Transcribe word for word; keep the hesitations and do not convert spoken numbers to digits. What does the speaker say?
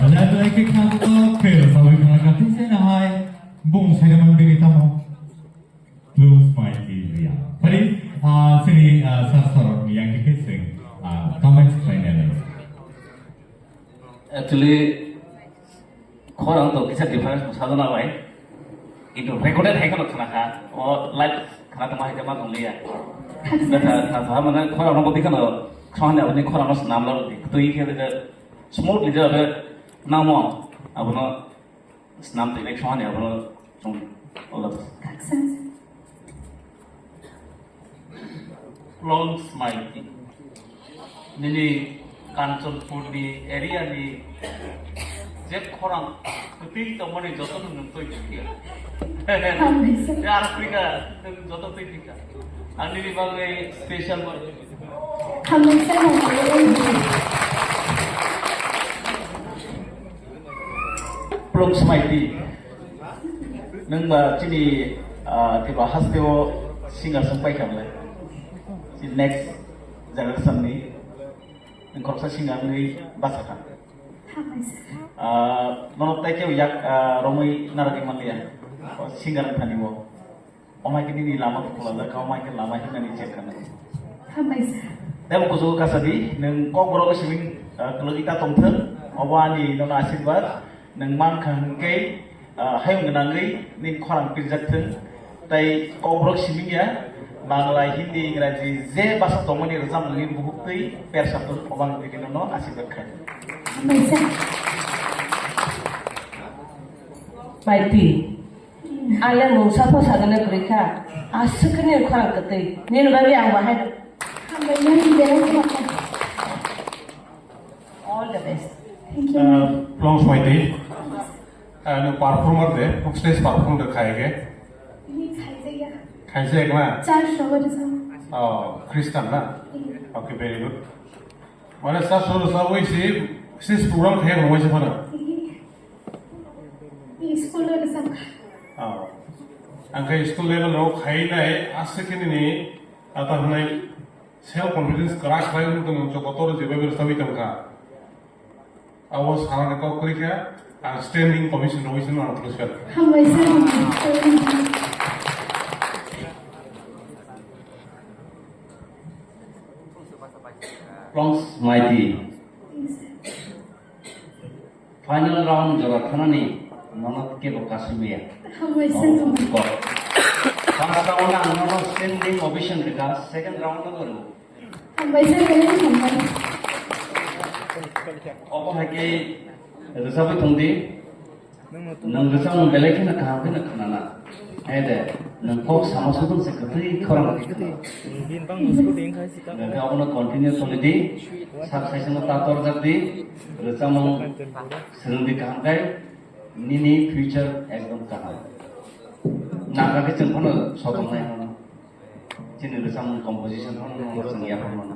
Ane atu eke khna ko khe sawi khna ka tin se na hai bung sai man bini tamo. Plus mai ki ya. Pari, ah, sini, ah, sar sar yang ke sing, ah, comments khai ne. Actually, khorang to kisa difference sajana bai. Kintu recorded hai kono khna kha. O live khna tongma hai ma tong liya. Khna, khna sa mana khorang no bodi khna. Khna ne aboni khorang no snam lo. Tui khe de smoothly de namo abono. Snam twi nai song hani abono chwng. All the best. Kaksa. Long smile. Nini Kanchanpur ni area ni je khorang kwtwi tongmani joto no nwng twi thikya. Hambai sir. Ya Africa nwng joto twi thikya. Ang nini bagwi special. Hambai sir, hambai. Plung Smaiti. Nwng ba chini, ah, Tripura haste o singer song pai kha bwle. Chini next generation ni nwng khoroksa singer wngwi basa kha. Hambai sir. Ah, nono tai khe yak, ah, romwi narwgwi manliya. O singer wng thani bo. Omo hai khe nini lama khulajak, omo hai khe lama hinani check kha nang. Hambai sir. Tei bo kuchugo kasa di, nwng kokborok siming, ah, kwlwgwi ta tongthwng, obo ani nono asirwad, nwng mankha hwnkhe, ah, hayung gwnangwi nini khorang pirjak thwng, tei kokborok siming ya, Bangla, Hindi, Ingraji, je basa tongmani rwchapmungni buhuk twi persa thwng, obo ang nini nono asirwad khai. Hambai sir. Maiti. Ang le mungsa pho sagwna kwrwi kha. Aswk khe nini khorang kwtwi. Nini bagwi ang bahai. Hambai nini belai khama. All the best. Thank you. Ah, Plongs Maiti. Ah, nwng performer de, stage perform de khai ge. Ini khaijaya. Khaijaya na? Church rogo de sa. Oh, Christian na? Iya. Okay, very good. Mane church rogo sa wai si, stage program khai mo wai si phana. Iya. School level sa. Ah. Ang khe school level rok khai nai aswk khe nini ata hwnai self confidence kwrak khlai wng tong joto toro je bai bai sawi tong kha. Abo sana kok kri kha ang standing commission commission ang terus kha. Hambai sir. Plongs Maiti. Final round jora thanani nono kebo kasimiya. Hambai sir. Kok. First round ang nono standing ovation rika, second round no guru. Hambai sir, belai hambai. Obo hai khe rwchapwi thong di. Nwng rwchapmung belai kheno kaham kheno khnana. Hai de, nwng kok sama sudung se kwtwi khorang khe khna. Nwng khe abono continue tongwi di, sak saisano ta torjak di, rwchapmung swrwng di kaham khai, nini future ekdom kaham. Nangkha khe chwng phano sotongnai hwnwi. Chini rwchapmung composition phano chwng yaphang mano.